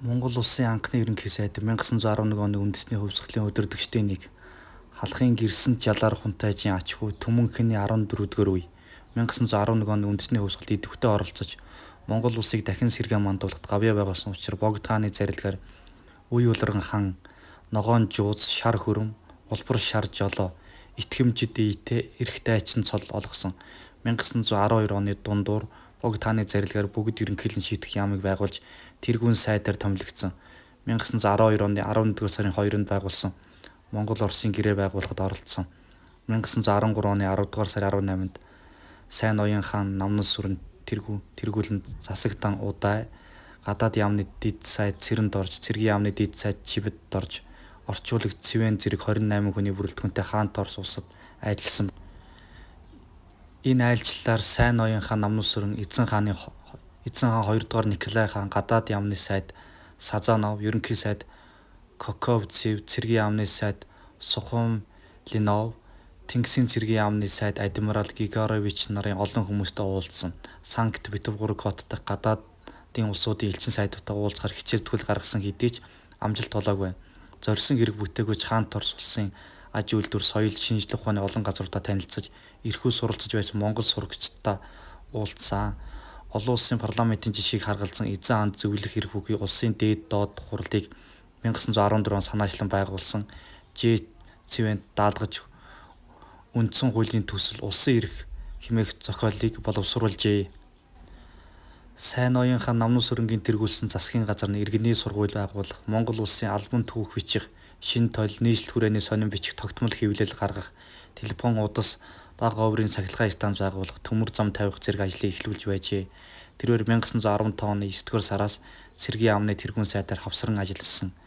Монгол Улсын анхны ерөнхий сайд, 1911 оны үндэсний хувьсгалын удирдагчдын нэг, Халахын Гэрсэнт Жалаар Хунтайжийн ач хүү Түмэнхэний 14-р үе, 1911 оны үндэсний хувьсгалд идэвхтэй оролцож, Монгол Улсыг дахин сэргээн мандуулахад гавьяа байгуулсан учир Богд хааны зарилгаар Уй-Улирган хан, Ногоон жууз, Шар хөрөм, Улбар шар жолоо, Итгэмжид ээтэй, Эрх дайчин цол олгосон. 1912 оны дундуур Богд хааны зарилгаар Бүгд ерөнхийлөн шийдэх яамыг байгуулж тэргүүн сайдаар томилогдсон. 1912 оны 11-р сарын 2-нд байгуулсан Монгол-Оросын гэрээ байгуулахад оролцсон. 1913 оны 10-р сарын 18-нд Сайн ноён хаан Намнас сүрэн тэргүүлэн Засагтан Удай, Гадаад яамны дэд сайд Цэрэндорж, Цэргийн яамны дэд сайд Чибэддорж, орчуулагч Цэвэн зэрэг 28 хүний бүрэлдэхүүнтэй Хаант Орос улсад айлдсан. Энэ айлчлалаар Сайн ноён хаан Намнас сүрэн, Эзэн хаан 2-р Николай хаан, Гадаад яамны сайд Сазонов, Ерөнхий сайд Коковцев, Цэргийн яамны сайд Сухомлинов, Тэнгисийн цэргийн яамны сайд адмирал Григорович нарын олон хүмүүстэй уулзсан. Санкт-Петербург хот дахь гадаадын улсуудын элчин сайдуудтай уулзахаар хичээл зүтгэл гаргасан хэдий ч амжилт олоогүй. Зорьсон хэрэг бүтээгүй ч Хаант Орос улсын аж үйлдвэр, соёл, шинжлэх ухааны олон газруудаа танилцаж, эрхүү суралцаж байсан монгол сурагчидтай уулзсан. Олон улсын парламентын жишгийг харгалзан Эзэн хаанд зөвлөх эрх бүхий улсын дээд доод хурлыг 1914 онд санаачлан байгуулсан. Ж. Цэвэнд даалгаж үндсэн хуулийн төсөл Улсын эрх хэмээх зохиолыг боловсруулжээ. Сайн ноён хаан Намнас сүрэнгийн тэргүүлсэн засгийн газар нь иргэний сургууль байгуулах, Монгол улсын албан түүх бичих, шинэ толь, нийслэл хүрээний сонин бичих тогтмол хэвлэл гаргах, телефон, удас, бага оврын сахилгын станц байгуулах, төмөр зам тавих зэрэг ажлыг эхлүүлж байжээ. Тэрбээр 1915 оны 9-р сараас Цэргийн яамны тэргүүн сайдаар хавсаран ажилласан.